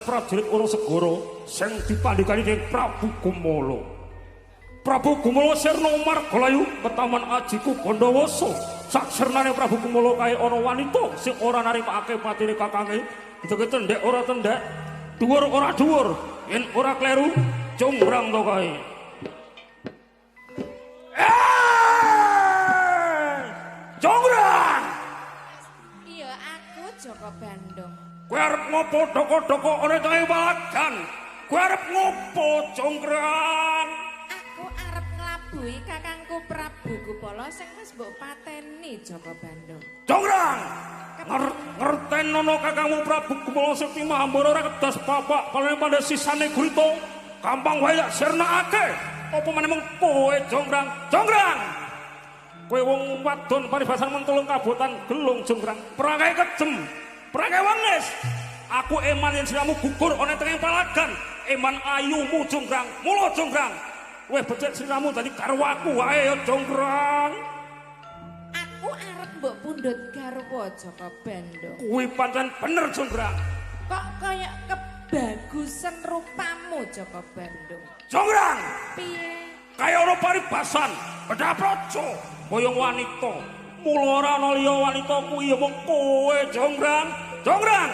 Prajurit Ora Segara sing dipandhikani dening Prabu Gumala. Prabu Gumala sirna margalayu petaman ajiku Bondowoso. Saksirnane Prabu Gumala kae ana wanita sing ora narimakake patine kakange. Dadi tendhek ora tendhek, dhuwur ora dhuwur, yen ora kleru jonggrang to kae. Jonggrang! Iya, aku Joko Bandung. Kowe arep ngopo doko-doko ana tengah palagan? Kowe arep ngopo Jonggrang? Aku arep nglabuhi kakangku Prabu Gupala sing wis mbok pateni Joko Bandung. Jonggrang! Ngertenono kakangmu Prabu Gupala sing timambur ora kedas papak kalane pandhe sisane gurita. Gampang wae tak sirnakake. Apa meneh mung kowe Jonggrang? Jonggrang! Kowe wong wadon paribasan mentulung kabotan gelung Jonggrang. Perangai kejem, perangai wengis. Aku eman yen sliramu gugur ana tengah palagan. Eman ayumu Jonggrang, mula Jonggrang. Luwih becik sliramu dadi garwaku wae ya Jonggrang. Aku arep mbok pundhut garwa Joko Bandung. Kuwi pancen bener Jonggrang. Kok kaya kebagusan rupamu Joko Bandung? Jonggrang, Piye? kaya ana paribasan, bedah praja, boyong wanita. Mula ora ana liya wanita kuwi ya mung kowe Jonggrang. Jonggrang,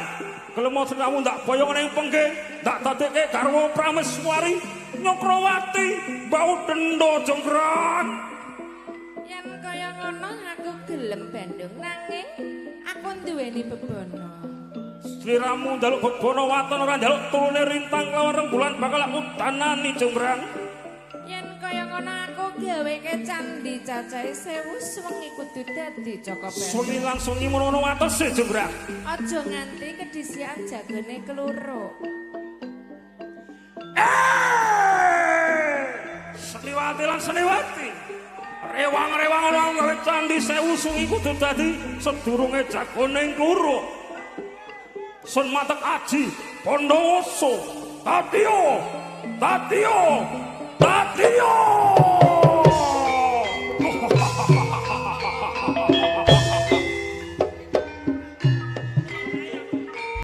gelem sliramu ndak boyong ning pengge, ndak dadekke garwa Prameswari Nyokrawati, mbau denda Jonggrang. Yen kaya ngono aku gelem Bandung, nanging aku nduweni bebana. Sliramu njaluk bebana waton ora njaluk tulune rintang lawan rembulan bakal udanani Jonggrang. Yen kaya ngono aku gaweke candhi cacahe 1000 suwengi kudu dadi Joko Bandung. Sungi lan sungi menawa watese Jonggrang. Aja nganti kedisian jagone kluruk. Seniwati lan seniwati. Rewang-rewang ana gawe candhi 1000 sungi kudu dadi sedurunge jagone kluruk. Sun matek aji Bondowoso. Tatiyo. Tatiyo. Tatiyo.